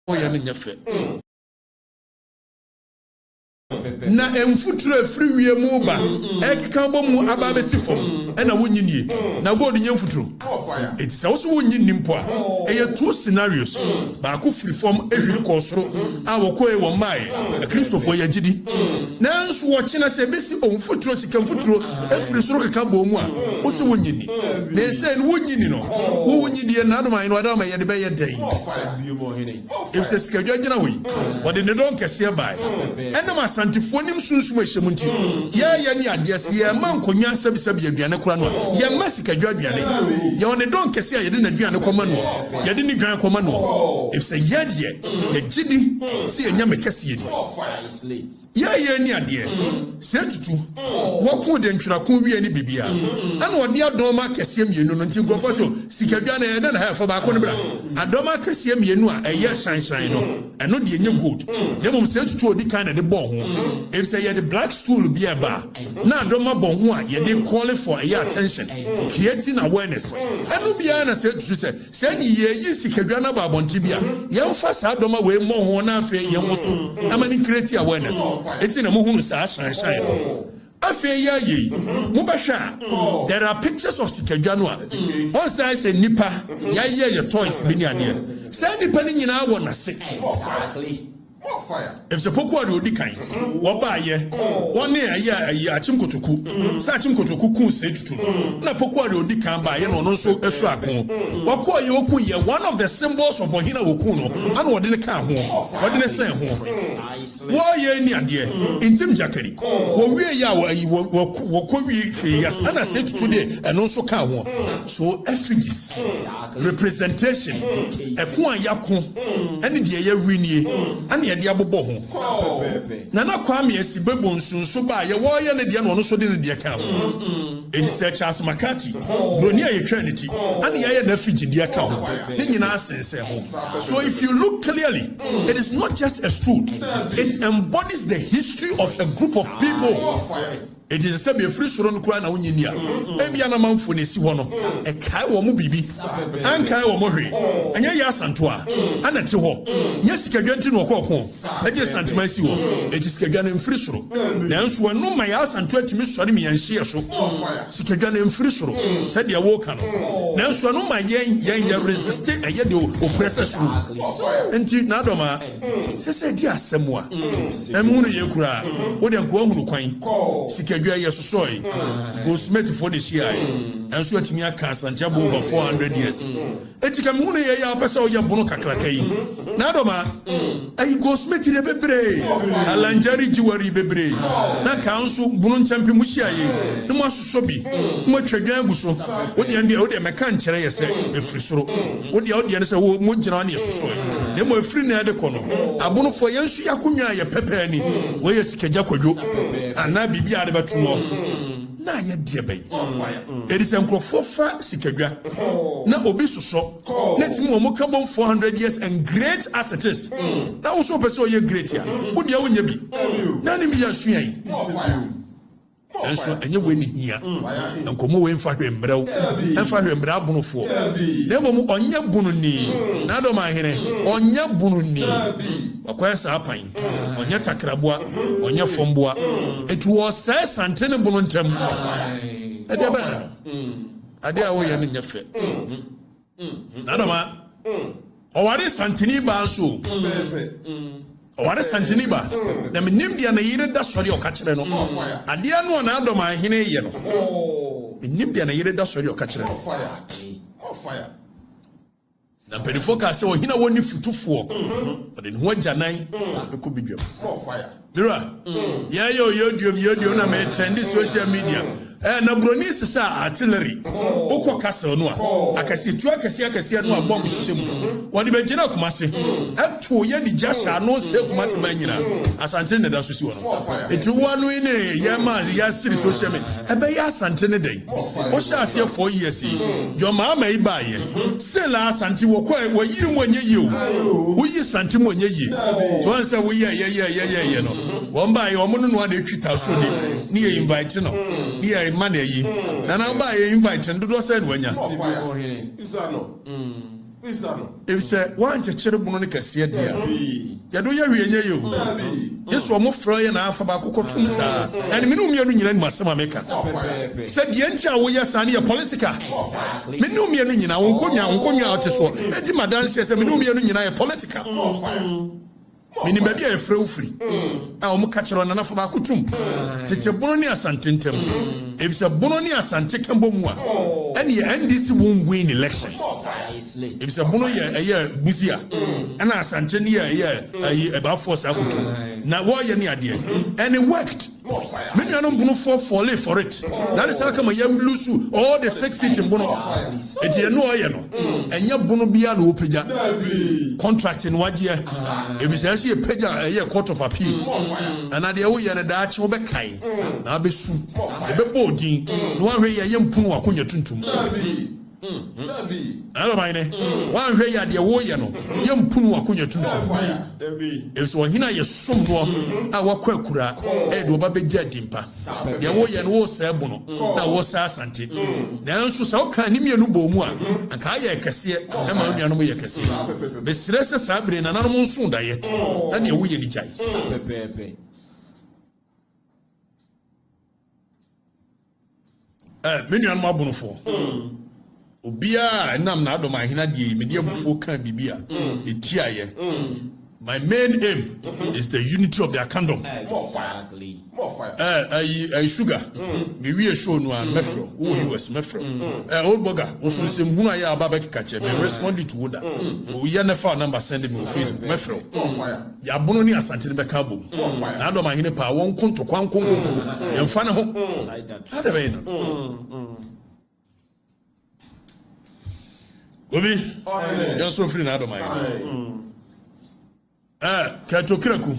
Woyɛ no nyɛ fɛ. Na mfuturo a ɛfiri wiem reba ɛrekeka bɔ mu aba abɛsi fam ɛna wonnye nnie. Na gold nyɛ mfuturo. Enti sɛ wo so wonnye nni mpo a, ɛyɛ two scenarios. Baako firi fam hwiri kɔɔ soro a wɔkɔe wɔn mmaeɛ. Akristofoɔ yɛgye di. Nanso ɔkyena sɛ ɛbɛsi o mfuturo, sika mfuturo firi soro keka bɔɔ mu a, wo se wonnye nni. Na ɛsei no wonnye nni no, wo wonnye die no, n'adom ahene w'adom ama yɛde bɛyɛ dɛn? Efisɛ sikadwa gyina hɔ yi, wɔde ne dɔn kɛseɛ baeɛ. Ɛnam Asantefoɔ nim sunsum a ɛhyɛ mu nti, yɛɛyɛ ne adeɛ, sɛ yɛrema nkonnwa sɛbisɛbi aduane koraa no a, yɛmma sikadwa aduane. Yɛwɔ ne dɔn kɛseɛ a yɛde n'aduane kɔma noɔ, yɛde ne dwan kɔma noɔ, efisɛ yɛ deɛ, yɛgye di sɛ yɛn Nyame kɛseɛ ni. Yɛɛyɛ ni adeɛ, sɛ tutu, wɔkoo dɛntwerɛko wie ne bibia, ɛna ɔde adɔm akɛseɛ mmienu no, nti nkurɔfoɔ so, sikadwa no ɛyɛ dɛn na hɛ, fa baako no bra. Adɔm akɛseɛ mmienu a ɛyɛ hyɛnhyɛn no, ɛno deɛ ɛnyɛ gold, na mmom sɛ tutu a ɔdi kan na ɛde bɔɔ ho, efisɛ yɛde black stool bi a ɛba a, na adɔm abɔ ho a yɛde call for ɛyɛ attention, creating awareness, ɛno biara na sɛ tutu sɛ, Sɛ ne yɛyi sikadwa no aba abɔnten bi a, yɛmfa saa dɔma wei mmɔ ho na afei yɛnwoso ama no create awareness. Enti na mohunu saa shine shine no. Afei yɛayɛ yi, mobɛhwɛ a, there are pictures of sikadwa no a, ɔnsan sɛ nnipa, yɛayɛ yɛ toys bi ne adeɛ. Saa nnipa no nyinaa wɔ n'ase. Efisɛ poku a deɛ ɔdi kan wɔbaayɛ wɔne ɛyɛ ɛyɛ akyem kotoku sɛ akyem kotoku kuu sɛ tutu no na poku a deɛ ɔdi kan baayɛ na ɔno nso ɛso ako wɔkɔɔ yɛ ɔku yɛ one of the symbols of ɔhene a wɔku no ana wɔde ne kaa ho wɔde ne sɛn ho wɔyɛ ni adeɛ ntim gyakari wɔwie yɛ a wɔayi wɔkɔ wie hwee yɛ ana sɛ tutu deɛ ɛno nso kaa ho so effigies Representation, ɛko a yɛako ne deɛ yɛawi nie ɛna yɛde abobɔ ho. Nana Kwame Asibebo nsunso baeɛ, wɔreyɛ ne deɛ na ɔno nso de ne deɛ kaa ho. Enti sɛ Charles McCarthy, buroni a yɛtwaa ne ti, ɛna yɛayɛ n'afigye deɛ ka ho. Ne nyinaa sensɛn ho. So if you look clearly, it is not just a stool, it embodies the history of a group of people. Enti ɛsɛ sɛ bea ɛfiri soro no koraa na wonnye nni a, ebia na amanfoɔ no ɛsi hɔ no, ɛkae wɔn mo biribi, ankae wɔn mo hwee. Ɛnyɛ Yaa Asantewaa a na ɛte hɔ, nyɛ sikadwa nti na ɔkɔɔ ko gyee Santema asi hɔ. Enti sikadwa no mfiri soro. Nanso ɛno ma Yaa Asantewaa tumi sɔre mmiɛnhyeɛ so. Sikadwa no mfiri soro sɛdeɛ woka no. Nanso ɛno ma yɛn, yɛn, yɛ resiste ɛyɛ deɛ ɔpira sɛ soro. Enti N'adɔmaa. Sɛ sɛ di asɛm a na mehunu yɛ koraa wo deɛ nkoa hunu kwan sikadwa yɛ sosɔe goldsmith foɔ na ɛhyiae nanso atumi aka Asante abɔ over 400 years eti ka mehunu yɛ yɛ a wopɛ sɛ woyɛ bono kakraka yi na adɔma ayi goldsmith deɛ bebree alanjari jewelry bebree na nka nso bono nkyɛmpe mo hyia yɛ na mo asosɔ bi na mo atwa dwan agu so wo deɛ deɛ wo deɛ mɛka nkyerɛ yɛ sɛ ɛfiri soro Wo deɛ wo deɛ ne sɛ wo mo gyina hɔ ne yɛsosɔe na mmom ɛfiri nnɛ de kɔ no abonofoɔ yɛn nso yɛakonnwa a yɛpɛ pɛɛ ni wei yɛ sikagya kwadwo anaa biribi a de bɛto noɔ na ayɛ deɛ bɛn ɛdi sɛ nkurɔfoɔ fa sikadwa na obi sosɔ na ɛtumi wɔn ka bom 400 years and great as it is na wo so wopɛ sɛ ɔyɛ great a wo deɛ wonyɛ bi na ne mi yɛ asua yi. Nanso ɛnyɛ wei ne hia. Nkɔmmɔ wei mfa hwee mmerɛ wo, ɛmfa hwee mmerɛ abonofoɔ. Na mmom ɔnyɛ bononi, n'adɔm ahene, ɔnyɛ bononi. Wakɔyɛ saa pan, ɔnyɛ takraboa, ɔnyɛ fɔmboa. Eti wɔsɛe sante ne bono ntam. Ɛdeɛ bɛn no? Adeɛ a woyɛ no nyɛ fɛ. N'adɔm a. Ɔware Santini baa nso o. Ɔware Santini baa. Na menim deɛ ne yere da sɔre a ɔka kyerɛ no. Adeɛ no a n'adɔm ahene yɛ no. Menim deɛ ne yere da sɔre a ɔka kyerɛ no. Na mpanimfoɔ kaa sɛ ɔhene a wɔnni futufoɔ, ɔde ne ho agyanan kɔ badwam. Mira, yɛyɛ o yɛduom yɛduom na me trɛnde social media. Eh, na broni sesa artillery. Wokɔ castle no a, akɛseɛ tuo akɛseɛ akɛseɛ no a bɔmb hyehyɛ mu no, wɔde bɛgyina Kumase. Ɛto yɛ de gya hyɛ ano sɛ Kumase man nyinaa. Asante na ɛda so si hɔ no. Eti wo ano yi ne yɛ ma yɛasiri social media. Ɛbɛyɛ Asante ne dɛn? Wohyɛ aseɛ 4 years yi. John Mahama yi baayɛ. Still a Asante wɔkɔ wɔyi mu ɛnyɛ yie o. Woyi Asante mu ɛnyɛ yie. So wɔn sɛ woyɛ yɛ yɛ yɛ yɛ yɛ no. Wɔn baayɛ wɔn no noa na etwi ta so de ne yɛ invite no ne yɛ ma na ɛyi. Nana baayɛ invite no dodoɔ sɛ na wanya. Efisɛ woankyekyere bono no kɛseɛ deɛ a, yɛde wo yɛ hwee nyɛ yie o. Gye sɛ wɔfrɛ yɛn na afa baako kɔtom saa. Ɛne me ne wo mmienu nyinaa nim asɛm a meka. Sɛ deɛ nti a woyɛ saa no yɛ political. Me ne wo mmienu nyinaa, wo nkonnwa, wo nkonnwa a wote soɔ, di m'adanseɛ sɛ me ne wo mmienu nyinaa yɛ political. Menim baabi a yɛfrɛ wo firi a wɔn ka kyerɛ nana fa baako tum tete Bono ne Asante ntam efisɛ Bono ne Asante ka bɔ mu a ɛne NDC won't win election efisɛ Bono yɛ ɛyɛ Busia ɛna Asante ne yɛ ɛyɛ ɛyi ɛbaafoɔ saa koto na wɔyɛ ne adeɛ and it worked. Me nuanom Bonofoɔ fɔle for it. That is how come yɛ lose all the six seat in Bono. Eti ɛno ɔyɛ no. Ɛnyɛ Bono biara na ɔpagya. Contract no wagyeɛ. Efisɛ ɛsɛ yɛ pagya ɛyɛ court of appeal. Ɛna deɛ woyɛ no daakye wobɛkae na abɛsu. Ɛbɛbɔ odin na wahwɛ yɛ yɛ mpunu w'akonya tuntum. Ɛbɛban ne, woanhwɛ yie a deɛ woreyɛ no, yɛmpunu w'akonnwa tuntum. Ɛfiri sɛ ɔhene a yɛsom noɔ a wakɔ akura ɛyɛ deɛ ɔba bɛgye adi mpa. Deɛ woreyɛ no, woresɛe Bono na woresɛe Asante. Nanso sɛ wokaa ne mmienu bɔɔ mu a, anka ayɛ kɛseɛ ɛma wo nuanom yɛ kɛseɛ. Mesrɛ sɛ saa berɛ yi nananom nso daeɛ na deɛ woyɛ no gyae. Eh, me nuanom abonofoɔ, obiara a ɛnam n'adɔm ahene adeɛ yi mede abufuo kaa biribi a ɛtiaeɛ. My main aim is the unity of the Akandom. Exactly. Eh, ayi, ayi sugar. Me wie show no a mɛfrɛ wo. Wowɔ US mɛfrɛ wo. Eh, old burger, wo so nsɛm hunu ayɛ aba bɛkeka kyerɛ me. Respond to wo da. Woyɛ ne fa number send me wɔ Facebook mɛfrɛ wo. Yɛabono ne Asante no bɛka abom. Na Adɔm ahene paa wɔn nko ntɔkwa nko nko nko. Yɛmfa ne ho. Adɛn bɛyɛ no. Obi, yɛn nso mfiri n'adɔm ahene. Eh, Kɛto Kraku.